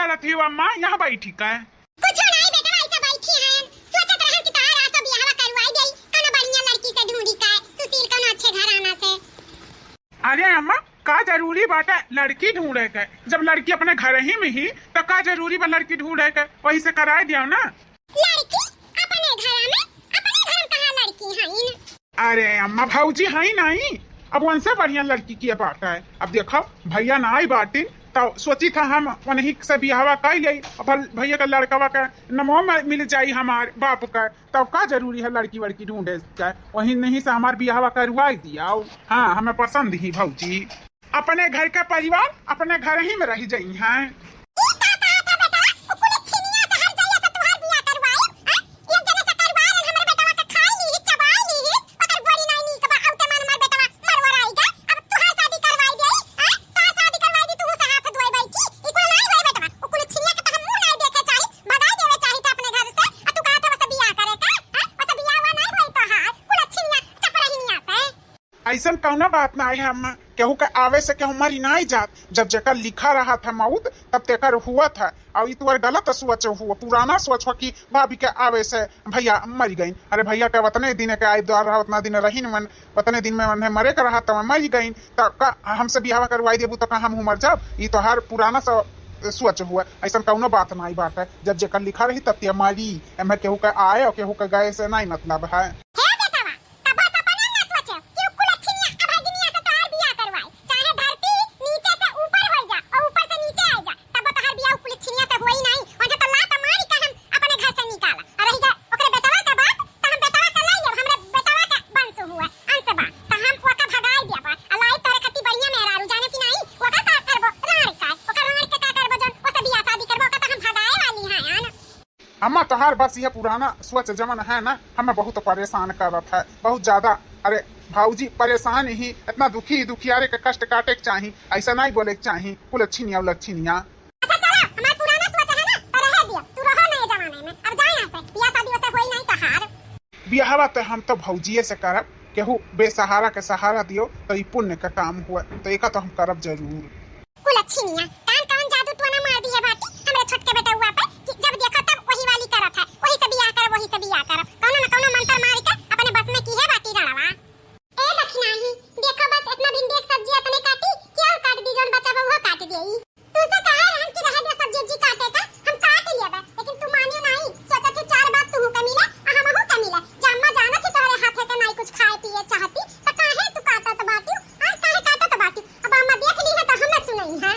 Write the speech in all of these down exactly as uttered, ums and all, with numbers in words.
करत ही अम्मा, यहाँ बैठी का? कुछो नाई बेटवा, ऐसा बैठी हैं। सोचत रहन कि तोहार आसो बियाहवा करवाई देई, कौनो बढ़िया लड़की से ढूंढी का, सुशील कौनो अच्छे घराना से। अरे अम्मा, का जरूरी बाटे लड़की ढूंढे के? जब लड़की अपने घर ही में ही, तो का जरूरी बा लड़की ढूंढे के? वही से कराए दियो ना। लड़की अपने घर में, अपने घर में कहाँ लड़की हईन? अरे अम्मा, भौजी हई नहीं, अब उनसे बढ़िया लड़की की बात है। अब देखो, भैया नाई बाटिन, तो सोची था हम उन्हीं से बियाहवा कर ले, अब भैया का लड़कवा का नमो में मिल जाई हमार बाप का, तब का जरूरी है लड़की वड़की ढूंढे के? वही नहीं से हमार बियाहवा करवाई दिया। हाँ, हमें पसंद ही भौजी। अपने घर का परिवार अपने घर ही में रह जाई हैं। ई का कहत है बेटा? उ कुल छिनिया से हर जइया से तुहार बियाह करवाई, हैं? एक जने से करवाई, हमरे बेटवा के खाई लीही, चबाई लीही, ओकर गोड़ी नाई नीक बा, औते मन हमर बेटवा मरवराई गा। अब तुहार शादी करवाई देई, हैं? तुहार शादी करवाई दी, तुहू से हाथ धोए बैठी। ई कुल नाई होई बेटवा। उ कुल छिनिया के तो हम मुंह नाई देखे चाही, भगाई देवे चाही थे अपने घर से। आ तू कहत है वसे बियाह करे का, हैं? वसे बियाह हुआ नाई होई तोहार। कुल छिनिया चपरहिनिया से। ऐसन कौनो बात ना है, हम केहू के आवे से केहू मरी नाई जात। जब जेकर लिखा रहत है मौत, तब तेकर हुआ था। और ई तुअर गलत सोच हुआ, पुराना सोच हुआ कि भाभी के आवे से भैया मरी गईन। अरे भैया के उतने दिन के आए द्वार रहा, उतना दिन रहीन मन, उतने दिन में उन्हें मरे के रहा, तब मरी गईन। तब का हमसे बियाह करवाई देबू तो का हम मर जाब? ई तो हर पुराना स-, सोच हुआ, ऐसन कौनो बात नाई बात है। जब जेकर लिखा रही तब ते मरी, एमे केहू के आए और केहू के गए से नाई मतलब है। हे बेटवा, कबो सपना ना सोचे कि उ कुलच्छिनिया अभागिनिया से तोहार बियाह करवाई। चाहे धरती नीचे से ऊपर हो जा और ऊपर से नीचे आ जा, तब तोहार बियाह उ कुलच्छिनिया से होई नहीं। उन्हें तो लात मारी के हम अपने घर से निकाला। और रही गए ओकरे बेटवा के बात, तो हम बेटवा के लाई, अब हमरे बेटवा के वंश हुआ, अंश बा, तो हम ओका भगाई दिया बा। अलाई तोरे खातिर बढ़िया मेहरारू, जाने कि नहीं? ओका का करबो? राड़ का? ओका राड़ के का करबो जौन ओसे बियाह शादी करबो? ओका तो हम भगाए वाली हैं, है ना? अम्मा, तोहार बस यह पुराना सोच जवन है ना, हमें बहुत परेशान करत है, बहुत ज्यादा। अरे भौजी परेशान ही, इतना दुखी, दुखियारे के कष्ट काटे के चाही, ऐसा नहीं बोले के चाही, कुलच्छिनिया उलच्छिनिया। अच्छा चलो, हमार पुराना सोच है ना, तो रहे दियो, तू रहो नए जमाने में। अब जाए यहाँ से, बियाह शादी वैसे होई नहीं तोहार। बियाहवा तो हम तो भौजिए से करब, केहू बेसहारा के सहारा दियो तो ई पुण्य का काम हुआ, तो एका तो हम करब जरूर। कुलच्छिनिया, कान कवन जादू टोना मार दिए बाटी हमरे छोटके बेटउआ पे कि जब देखो तब वही वाली करत है, वही से बियाह करब, वही से बियाह करब। कौनो न कौनो मंत्र मार के अपने बस में किहे बाटी रणवा। ए दखिनाही, देखो बस इतना भिंडी के सब्जी इतने काटी कि और काट दी, जौन बचा बा उहो काट देई। तू से कहे रहन कि रहे दे सब्जी उब्जी काटे का, हम काट लेबे, लेकिन तू मानियो नहीं। सोचत है चार बात तू के मिले, आ हमहू के मिले। जब अम्मा जानत ही तोहरे हाथे के नाई कुछ खाए पिए चाहती, तो काहे तू काटत बाटियो? आ काहे काटत बाटियो? अब अम्मा देख ली है तो हमें सुनई है।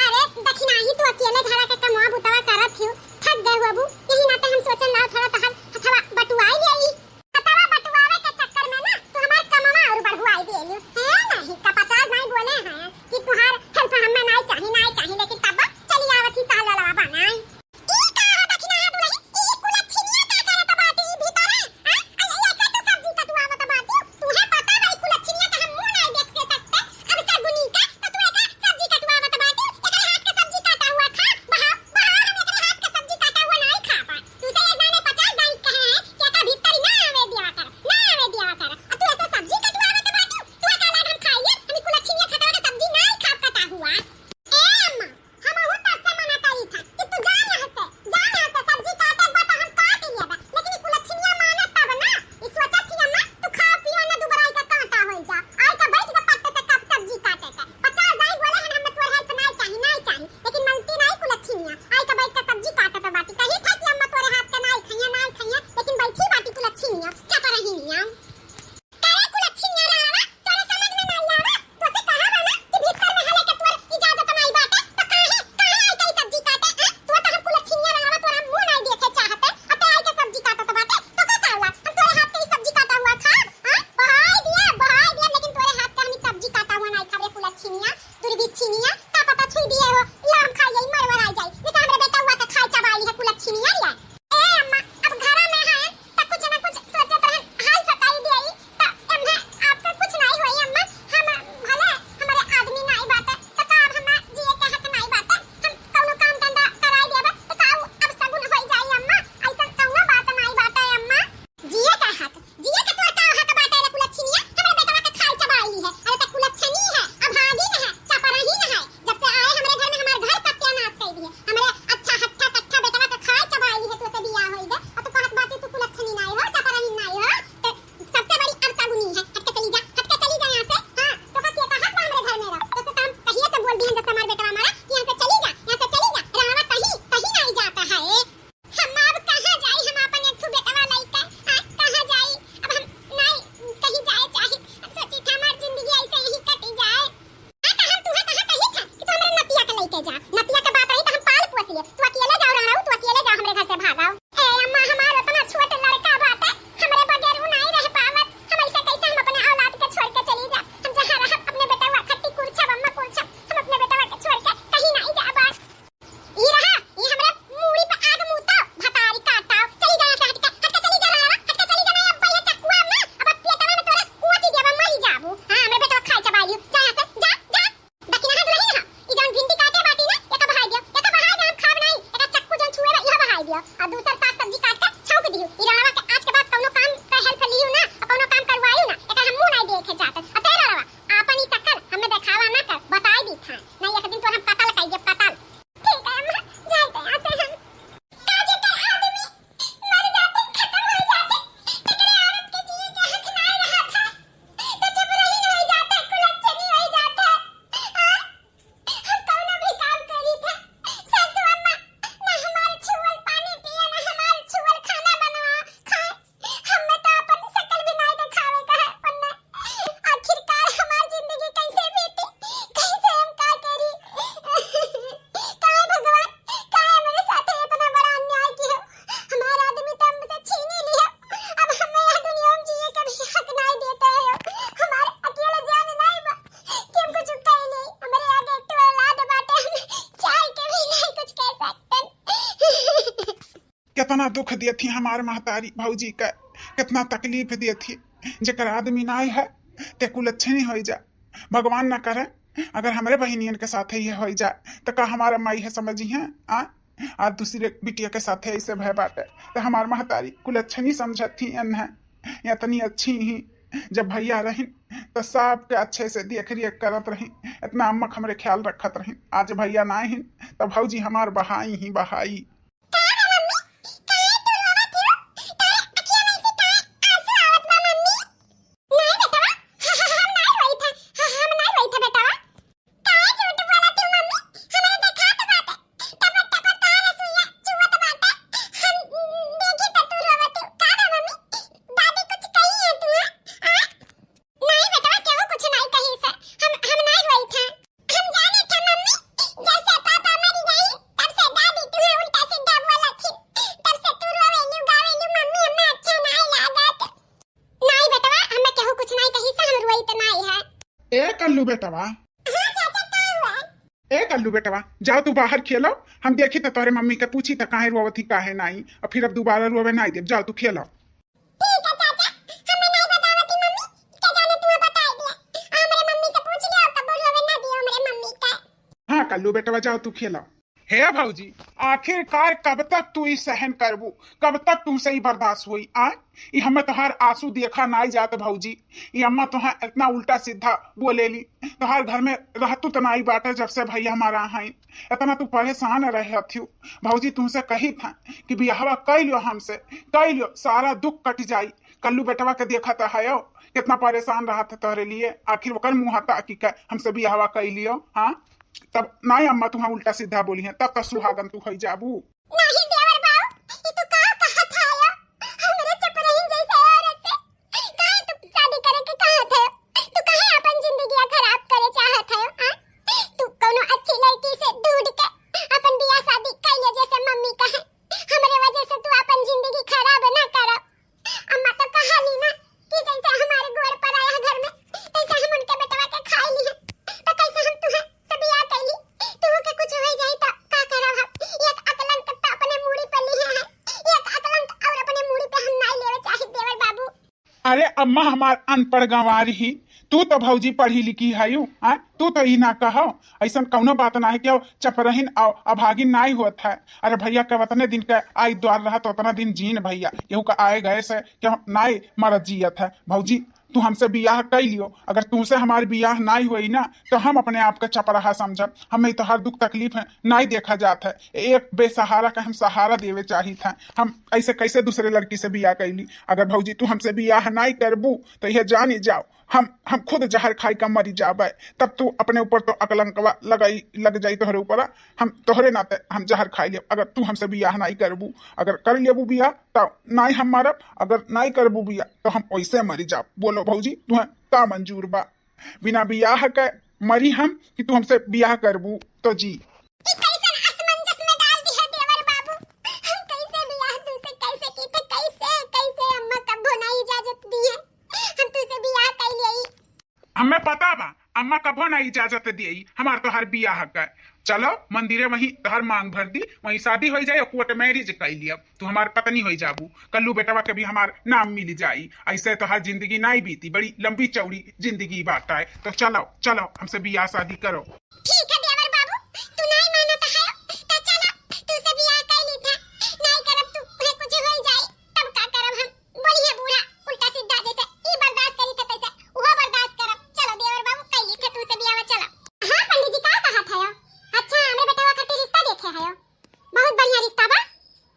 अरे दखिनाही, तू अकेले घरा के कमवा बुतवा करत हियो, थक गए हो अबू, यही नाते हम सोचन लाओ थोड़ा तोहर हथवा बटुआई लेई। हथवा बटुआवे के चक्कर में ना तू हमार कमवा और बढ़ुआई देलियो। है नहीं, का पचास नहीं बोले हैं कि तुहार हेल्प हमें नहीं चाही, नहीं चाही, लेकिन तब चली आवत ही साल वाला बनाए। ई का हो दखिनाहा दुलही, ई कुलच्छिनिया का करत बाटी ई भीतर है? हाँ? आ, ये, ये से तू सब्जी कटवावत बाटी, तुहे पता बा ई कुलच्छिनिया का हम मुंह नहीं देख के सकते, हमसे गुनी का, तो तू एका सब्जी कटवावत बाटी, एकरे हाथ के सब्जी काटा हुआ केतना दुख देत ही हमार महतारी भौजी के, केतना तकलीफ देत ही। जेकर आदमी नाई है, ते कुलच्छनी होई जा। भगवान ना करे, अगर हमरे बहिनियन के साथे ये होई जाए, त का हमार माई है समझी हैं? आ? आज दूसरे बिटिया के साथे ऐसे भय बाटे, त हमार महतारी कुलच्छनी समझत ही एन्हे। या इतनी अच्छी ही, जब भैया रहिन, त सबके अच्छे से देख रेख करत रही, इतना अम्मा के हमरे ख्याल रखत रही। आज भैया ना आइन, त भौजी हमार बहाई ही बहाई। का रे मम्मी, काहे तू रोवत हो? तोरे अखिया में से काहे आंसू आवत बा मम्मी? नाहीं बेटवा, हम नाहीं रोइत है, हम नाहीं रोइत है बेटवा। काहे झूठ बोलत हो मम्मी? हमरे देखात बाटे, टपर टपर तार सुइया चुवत बाटे। हम देखी त तू रोवत हो। का रे मम्मी, दादी कुछ कही है तू, हाँ? नाहीं बेटवा, केहू कुछ नाहीं कही से। हम, हम नाहीं रोइत है। हम जाने थे मम्मी, जब से पापा मरी गई, तब से दादी तुम्हें उल्टा सीधा बोलत थी, तब से तू रोवेलू गावेलू, मम्मी हमें अच्छा नाहीं लागत। नाहीं बेटवा, हमें केहू कुछ नाहीं कही से, हम रोइत नाहीं है। ए कल्लू बेटवा। हाँ चाचा, का हुआ? ए कल्लू बेटवा, जाओ तू बाहर खेलो, हम देखी त तोहरे मम्मी के पूछी त काहे रोवत ही काहे नाहीं, और फिर अब दोबारा रोवे नाहीं देब। जाओ तू खेलो। ठीक है चाचा, हमें नाहीं बतावती मम्मी, के जाने तुम्हें बताई दिया। हमरे मम्मी से पूछ लियो, कबो रोवे ना दियो हमरे मम्मी के। हाँ कल्लू बेटवा, जाओ तू खेलो। हे भौजी, आखिरकार कब तक तू ई सहन करबू, कब तक तुमसे ई बर्दाश्त होई? आ, ई हमें तोहार आंसू देखा नाई जात भौजी। ई अम्मा तोहार इतना उल्टा सीधा बोलेली, तोहार घर में रहतू त नाई बाटे जब से भैया हमारा हैं। इतना तू परेशान रहत हूँ भौजी, तुमसे कही था कि बियाहवा कई लियो हमसे, कई लियो, सारा दुख कट जाई। कल्लू बेटवा के देखा त हयो, कितना परेशान रहत है तोहरे लिए। आखिर ओकर मुँह ताकी के हमसे बियाहवा कई लियो, हाँ? तब नाई अम्मा तुहाँ उल्टा सीधा बोली है, तब तो सुहागन तू होई जाबू। नाहीं देवर बाबू, ई तू का कहत हयो? हमरे चपरहिन जैसे औरत से काहे तू शादी करे के कहत हयो? तू काहे अपन जिंदगिया खराब करे चाहत हयो, हाँ? तू कौनो अच्छी लड़की से ढूंढ के अपन बियाह शादी कर ले, जैसे मम्मी कहे। हमरे वजह से तू अपन जिंदगी खराब ना कर। अम्मा तो कहली ना कि जैसे हमारे गोड़ पर आया घर में, तैसे हम उनके बेटवा के खाई ली है। तो कैसे हम तुहे से बियाह कैली? तुहू के कुछ हो जाई तो का करब हम? एक अकलंक तो अपने मूड़ी पे लिए हैं, एक अकलंक और अपने मूड़ी पे हम नाई लेवे चाहे देवर बाबू। अरे अम्मा, हमार अनपढ़ गंवार ही, तू तो भौजी पढ़ी लिखी हयू, हाँ? तू तो ई ना कहो, ऐसन कौनो बात ना है कि चपरहिन और अभागिन नाई होत है। अरे भैया के उतने दिन के आई द्वार रहा तो उतना दिन जीन भैया, केहू का आए गए से केहू नाई मरत जियत है। भौजी, तू हमसे बियाह कई लियो, अगर तुमसे हमार बियाह नाई होई ना तो हम अपने आप का चपराहा समझब। हमें तो हर दुख तकलीफ है नाई देखा जात है, एक बेसहारा का हम सहारा देवे चाहित है। हम ऐसे कैसे दूसरे लड़की से बियाह कैली? अगर भौजी तू हमसे बियाह नाई करबू तो यह जानी जाओ, हम हम खुद जहर खाई का मरी जाबे। तब तू अपने ऊपर तो अकलंकवा लगाई, लग जाई तोहरे ऊपर, हम तोहरे नाते हम जहर खाई लेब। अगर तू हमसे बियाह नाई करबू, अगर कर लेबू बियाह तो नाई हम मरब, अगर नाई करबू बियाह तो हम वैसे मरी जाब। बोलो भौजी, तुहे का मंजूर बा? बिना बियाह के मरी हम कि तू हमसे बियाह करबू तो जी? ई कैसन असमंजस में डाल दिया देवर बाबू, हम कैसे बियाह तुमसे कैसे की थे, कैसे, कैसे अम्मा कब्बो ना इजाजत दी है, हम तुमसे बियाह कर लिए। हमें पता बा, अम्मा कब्बो ना इजाजत दिए हमार तोहार बियाह का। चलो मंदिरे वहीं तोहार मांग भर दी, वहीं शादी हो जाए, कोर्ट मैरिज कर लिया, तू हमार पत्नी हो जाबू, कल्लू बेटवा के भी हमार नाम मिल जाई। ऐसे तोहार जिंदगी नाई बीती, बड़ी लंबी चौड़ी जिंदगी बाटा है। तो चलो, चलो हमसे बियाह शादी करो। ठीक है देवर बाबू, तू नाई मानत है तो चलो, तू से बियाह कर ली था, नाई करब तू है कुछ हो जाई, तब का करब हम? बोली है बूढ़ा उल्टा सीधा, जैसे ई बर्दाश्त करी थे तैसे वो बर्दाश्त करब। चलो देवर बाबू कर ली थे तू से बियाह, चलो। हाँ पंडित जी का कहत है? अच्छा हमरे बेटवा खातिर रिश्ता देखे है, बहुत बढ़िया रिश्ता बा।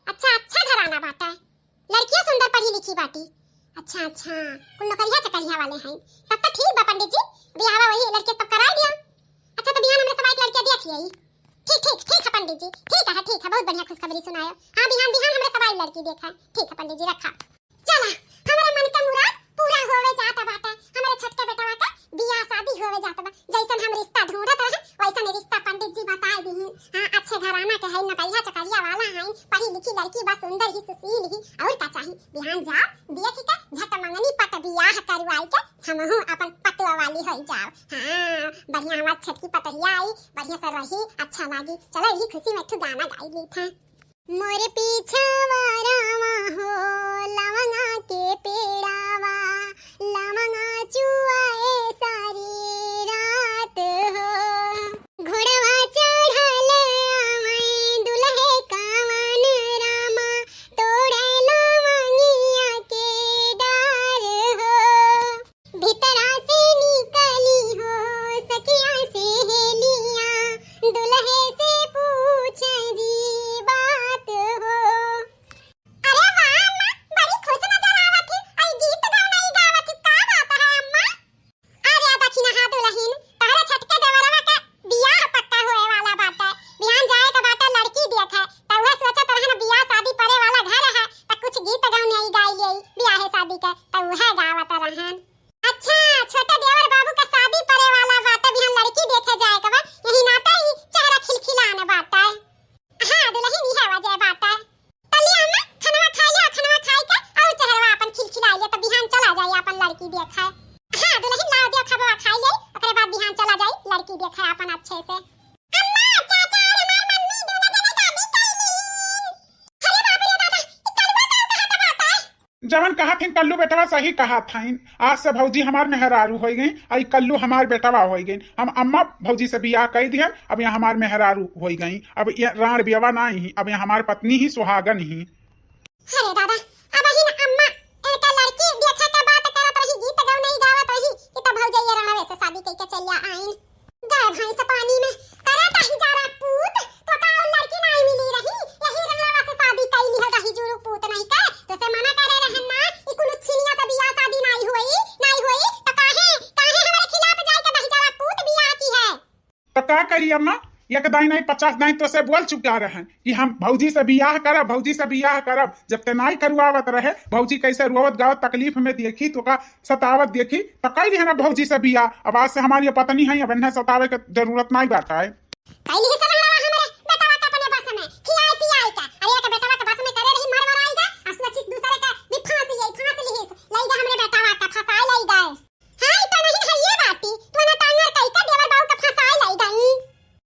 अच्छा अच्छा घराना बाटा है, लड़कियां सुंदर पढ़ी लिखी बाटी। अच्छा अच्छा, कुल नौकरिया चकरिया वाले हैं, तब तो ठीक बा पंडित जी, बियाहवा वही लड़के तब कराई दिया। अच्छा तो बिहान हमरे सबाई के लड़किया देख लिया। ठीक ठीक ठीक है पंडित जी, ठीक है ठीक है, बहुत बढ़िया खुशखबरी सुनायो। हाँ बिहान बिहान हमरे सबाई लड़की देखा है। ठीक है पंडित जी रखा। चला, हमरे मन के मुराद पूरा होवे जात बाटे। हमरे छोटके बेटवा के बियाह शादी होवे जात बा। जैसन हम रिश्ता ढूंढत रहे, वैसन रिश्ता पंडित जी बताए दिहिन। हाँ, अच्छे घराना के है, नौकरिया चकरिया वाला है, पढ़ी लिखी लड़की बा, सुंदर ही, सुशील ही, और का चाही? बिहान जा, देख के झट मंगनी पट बियाह करवाई के हमहू अपन पतवा वाली हो जाओ। हाँ, बढ़िया हमार छोटकी पतोहिया आई, बढ़िया से रही, अच्छा लागी। चलो, यही खुशी में एक ठो गाना गाई ली था। मोर पीछावा रामा हो, लवंगा के पेड़ावा, लवंगा चुआए सारी रात हो। घोड़वा चढ़ल आवै दुल्हे कावन रामा, तोड़े लवंगिया के डार हो। भीतरा से निकली हो सखिया सहेलिया, दुल्हे से पूछे जी बात हो। अरे वाह अम्मा, बड़ी खुश नजर आवत ही। आई गीत गाउन आई गावत ही, का बात है अम्मा? अरे दखिनहा दुलहिन, तहरे छटके देवरवा के बियाह पक्का होए वाला बाटे। बिहान जाए के बाटे लड़की देखे, त उहे सोचत रहन बियाह शादी परे वाला घर है, त कुछ गीत गाउन आई गाई लेई बियाहे शादी के, त उहे गावत रहन। अच्छा, छोटे देवर बाबू का शादी परे वाला बाटे, बिहान लड़की देखे जाए के बा, यही नाते ही चेहरा खिलखिलान बाटे। हाँ दुलहिन, इहे वजह बाटे। त ले अम्मा, खनवा खाई ले, खनवा खाई के और चेहरवा अपन खिलखिलाई ले, त बिहान चला जाई अपन लड़की देखे। हाँ दुलहिन, लाओ दिया खबवा खाई ले, ओकरे बाद बिहान चला जाई लड़की देखे अपन अच्छे से। अम्मा, चाचा और हमार मम्मी दोनों जने शादी कर ली। अरे बाप रे दादा, ई कलुआ का कहा था बात है? जवन कहत हिन कल्लू बेटवा सही कहत हइन। आज से भौजी हमार मेहरारू होइ गई, आ ई कल्लू हमार बेटवा होइ गई। हम अम्मा भौजी से बियाह कई दिहन, अब यहाँ हमार मेहरारू होइ गई। अब ये राण बियवा नाई ही, अब यहाँ हमार पत्नी ही सुहागन ही। अरे दादा, अब ही न अम्मा इनका लड़की देखा के बात करत रही, गीत गौनई गावत रही कि तब भौजी ये रणवे से शादी कई के चलिया आइन। गए भैंस पानी में, करे दही जरा पूत, तो का और लड़की नहीं मिली रही, यही रंगलावा से शादी कैली है दही जुरू पूत नहीं के, तो से मना करे रहन ना, ई कुल छिनिया से बियाह शादी नहीं हुई, नहीं हुई, तो काहे, काहे हमारे खिलाफ जाए के दही जरा पूत बियाह की है? तो का करी अम्मा, एक दाई नहीं पचास दाई तो से बोल चुका रहन कि हम भौजी से बियाह करब, भौजी से बियाह करब। जब ते नाई करुआवत रहे, भौजी कैसे रोवत गावत तकलीफ में देखी, तो का सतावत देखी, त कई लिहन अब भौजी से बियाह। अब आज से हमारी ये पत्नी है, अब इन्हें सतावे के जरूरत नाई बाटे। कई लिही से लंगड़वा हमरे बेटवा के अपने बस में, खियाए पियाए के। अरे एक बेटवा के बस में करे रही, मर मराई गा, आ सोचिस दूसरे के भी फांस लिही, फांस लिही, लई गा हमरे बेटवा के, फंसाए लई गा। हाँ, ई तो नहीं है ये बाती, तू ना टांगर कई के देवर बाबू के फंसाए लई गई।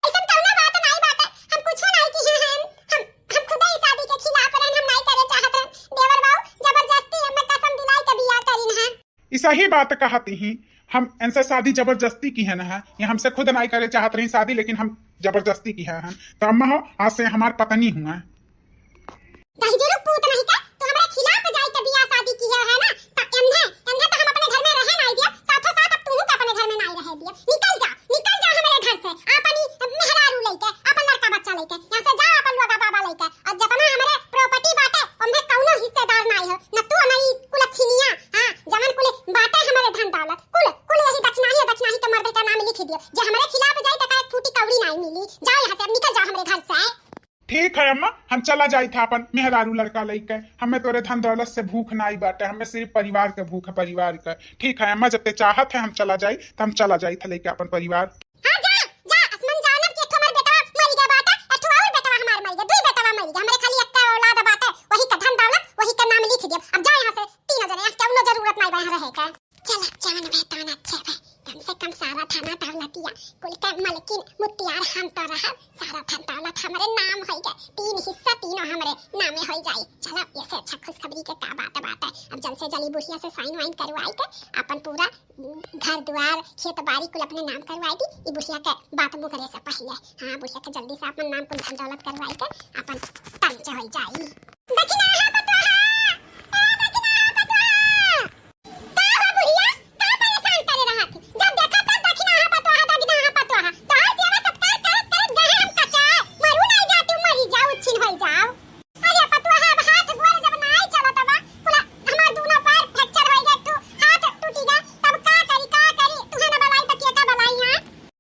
ऐसन कौनो बात नाई बाटे, हम कुछो नाई किहे हैं, हम, हम खुदे ही शादी के खिलाफ रहन, हम नाई करे चाहत रहन। देवर बाबू जबरदस्ती हमें कसम दिलाई के बियाह करिन है। ई सही बात कहत ही, हम इनसे शादी जबरदस्ती किहे न है, ये हमसे खुद नाई करे चाहत रही शादी, लेकिन हम जबरदस्ती किहे हैं। तो अम्मा हो, आज से हमार पत्नी हुआ। दहिजरू पूत नहीं का, तू हमरे खिलाफ जाई के बियाह शादी किहे है ना, त एन्हे, एन्हे त हम अपने घर में रहे नाई दिया, साथों साथ अब तू के अपने घर में नाई रहे दिया। निकल जा, निकल जा हमरे घर से, आपन ई मेहरारू लइके, आपन लड़का बच्चा लइके, यहाँ से जा आपन लोगा बाबा लइके। और जितना हमरे property बाटे, ओमे कौनो हिस्सेदार नाई हो, न तू हमारी कुलछिनिया, हाँ, जवन कुल बाटे हमरे धन दौलत, कुल, कुल यही दक्षिणाही, दक्षिणाही के मर्दे का नाम लिख दियो। जे हमरे खिलाफ जाई त का एक फूटी कौड़ी नाई मिली। जा यहाँ से, अब निकल जा हमरे घर से। ठीक है अम्मा, हम चला जाई था अपन मेहरारू लड़का लइके। हमें तोरे धन दौलत से भूख नाई बाटे, हमें सिर्फ परिवार के भूख है, परिवार के। ठीक है अम्मा, जब ते चाहत है हम चला जाई, त हम चला जाई था लइके अपन परिवार। हाँ जा, जा, आसमान जानब कि एक ठो हमार बेटवा मरि गया बाटे, एक ठो और बेटवा हमार मरि गया, दुई बेटवा मरि गया, हमरे खाली एक औलाद बाटे, वही का धन दौलत, वही का नाम लिख दिया। अब जा यहाँ से, तीनों जने, यहाँ कौनो जरूरत नाई बा यहाँ रहे के। चला, जान बे तवन अच्छे बे, कम से कम सारा धना दौलतिया कुल के मलकिन मुतियार हम तो रहब, सारा धन दौलत हमरे नाम होई गए, तीन हिस्सा तीनों हमरे नामे होई जाई। चला, ऐसे अच्छा खुशखबरी के का बात बाटे। अब जल्द से जल्द बुढ़िया से sign वाइन करवाई के अपन पूरा घर दुआर खेत बाड़ी कुल अपने नाम करवाई दी। ई बुढ़िया के बात मुकरे से पहले, हाँ, बुढ़िया के जल्दी से अपन नाम कुल धन दौलत करवाई के अपन तंच होई जाई। दखिनहा पतोहा, ए दखिनहा पतोहा। का हो बुढ़िया, का परेशान करे रहत? जब देखा तब दखिनहा पतोहा, दखिनहा पतोहा। तोहार सेवा सत्कार करत करत गए हम कचार। मरू नाई जातू, मरी जाओ, उच्छिन होई जाओ। अरे पतोहा, अब हाथ गोड़ जब नाई चलत बा, कुला हमार दूनो पैर fracture होई गए, तू हाथ टूटी गए, तब का करी, का करी? तुहे न बलाई त के का बलाई, हाँ?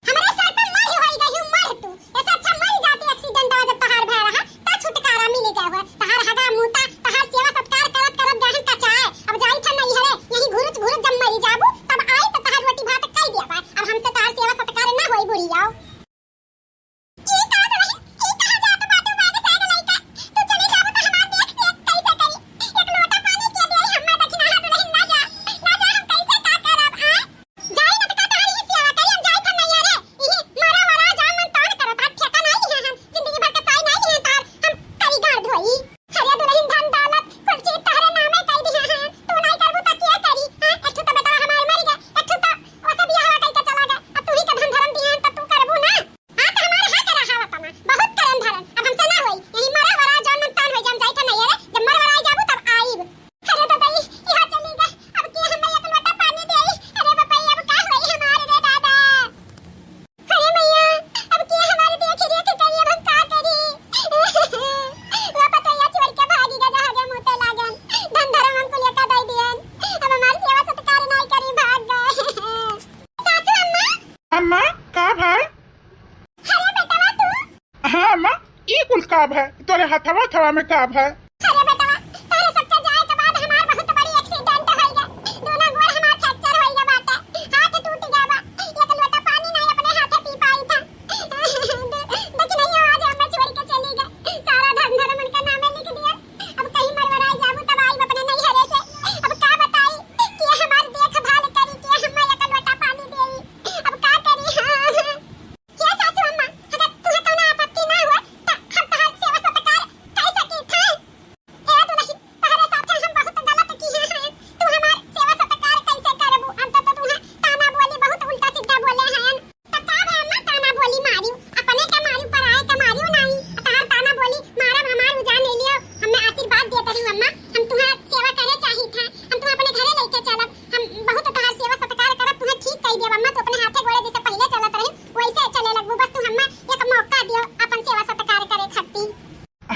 हमरे सर पे मर होई गई हूँ, मर तू। ऐसे अच्छा मर जाती accident हुआ जब तहार भय रहा, त छुटकारा मिल गया हुआ। तहार हगा मूता, तहार ई कुल का भय? तोरे हथवा थवा में का भय? अरे बेटवा, तोरे सबके जाए के बाद हमार बहुत बड़ी accident होई गए। दोनों गोड़ हमार fracture होई गए बाटे, हाथ टूट गया बा। एक लोटा पानी नहीं अपने हाथे पी पाई था। दे-, देखी नहीं, आज हमें छोड़ के चली गए, सारा धन धर्म उनके नामे लिख दिया। अब कहीं मरवराई जाबू तब आई अपने नैहरे से। अब का बताई कि हमार देखभाल करी, कि हमें एक लोटा पानी देई। अब का करी? हाँ, हाँ। हे सासू अम्मा, अगर तुहे कौनो आपत्ति ना होए, त हम तोहार सेवा सत्कार कर सकीत हैं। ए दुलहिन, तोहरे साथे हम बहुत गलत किहे हैं। तू हमार सेवा सत्कार कैसे करबू? हम तो, तो तुहे ताना बोली, बहुत उल्टा सीधा बोले हैं। त का बे अम्मा, ताना बोली मारियो? अपने के मारियो, पराए के मारियो नहीं। तोहार ताना बोली मारब हमार उजान ले लियो। हमें आशीर्वाद देत रहियो अम्मा, हम तुहे सेवा करे चाहित हैं। हम तुहे अपने घरे लेके चलब। हम बहुत तोहार सेवा सत्कार करब, तुहे ठीक कई देब अम्मा। तू अपने हाथे गोड़े जैसे पहिले चलत रही, वैसे चले लगबू। बस तू हमें एक मौका दियो अपन सेवा सत्कार करे खातिर।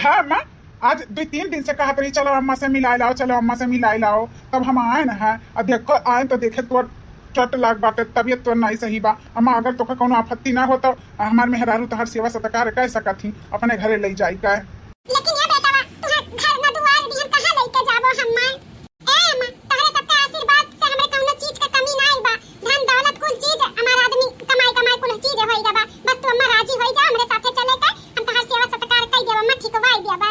हाँ अम्मा, आज दो तीन दिन से कहत रही, "चलो अम्मा से मिलाए लाओ, चलो अम्मा से मिलाए लाओ।" तब हम आए न है, और देखो आए तो देखे तोर चोट लाग बाटे, तबियत तोर नहीं सही बा। अम्मा, अगर तोके कौनो आपत्ति ना हो तो हमार मेहरारू तोहार सेवा सत्कार कर सकत ही, अपने घरे ले जाई का। लेकिन ये बेटवा, तुहे घर न दुआर दिहन कहाँ लेके जाबो हम्मा? ए अम्मा, तोहरे सबके आशीर्वाद से हमरे कौनो चीज के कमी ना आई बा। धन दौलत कुल चीज हमार आदमी कमाई कमाई कुल चीज होई गवा। बस तू अम्मा राजी होई जा, हमरे साथे चले के हम तोहार सेवा सत्कार कई देब अम्मा, ठिकवाई देब।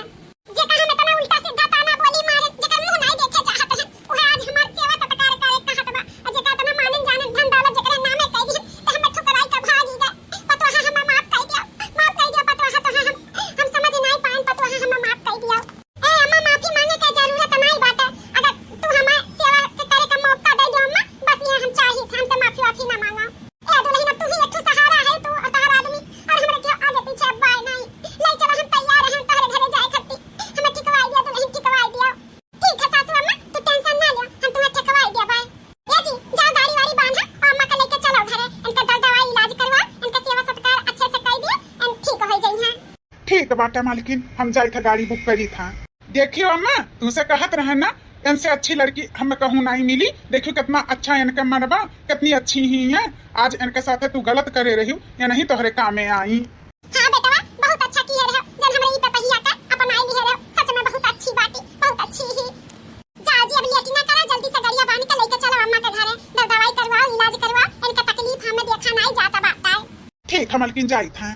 जेका हम इतना उल्टा सीधा ताना बोली मारे, जेकर मुंह नहीं देखे चाहत है, वह आज हमार सेवा सत्कार करे कहत बा। और जेका इतना मानन जानन धन दौलत जेकरे नामे कई दिहन, तो हमें ठुकराई के भागी गए। पतोहा हमें माफ कई दिया, माफ कई दिया पतोहा, तो हम, हम समझ नहीं पाएन पतोहा, हमें माफ कई दिया। ए अम्मा, माफी मांगे के जरूरत नहीं बाटे। अगर तू हमें सेवा के करे का मौका दे दो अम्मा, बस ये हम चाहिए, हमसे माफी वाफी ना मांगा। ए दुलहिन, अब तू ही एक ठो सहारा है, तू और तोहार आदमी, और हमरे के आगे पीछे अब बाय नहीं। ले चलो, हम तैयार हैं तोहरे घरे जाए खत्ती। हमें ठिकवाई दिया दुलहिन, ठिकवाई दिया। ठीक है सासू अम्मा, तू tension ना लियो, हम तुम्हें ठिकवाई दिया बाय। ए जी, जाओ गाड़ी वाड़ी बांधा और अम्मा के लेके चलो घरे। इनका दर दवाई इलाज करवा, इनका सेवा सत्कार अच्छे से कर दियो, इन ठीक हो जाई हैं। ठीक बाटे मालकिन, हम जाई था गाड़ी book करी था। देखियो अम्मा, तुमसे कहत रहे ना, इनसे अच्छी लड़की हमें कहूँ नहीं मिली। देखियो कितना अच्छा इनके मन बा, कितनी अच्छी ही है। आज इनके साथे तू गलत करे रही, ये नहीं तोहरे कामे आई। हाँ बेटवा, बहुत अच्छा किए रहे, जब हमरे ई पतहिया के अपनाई लिए रहे। सच में बहुत अच्छी बाटी, बहुत अच्छी ही। जा जी, अब लेटी ना करा, जल्दी से गड़िया बांध के लेके चलो अम्मा के घरे, दर दवाई करवाओ, इलाज करवाओ, इनका तकलीफ हमें देखा नहीं जाता बाटे। ठीक है मालकिन, जाई था।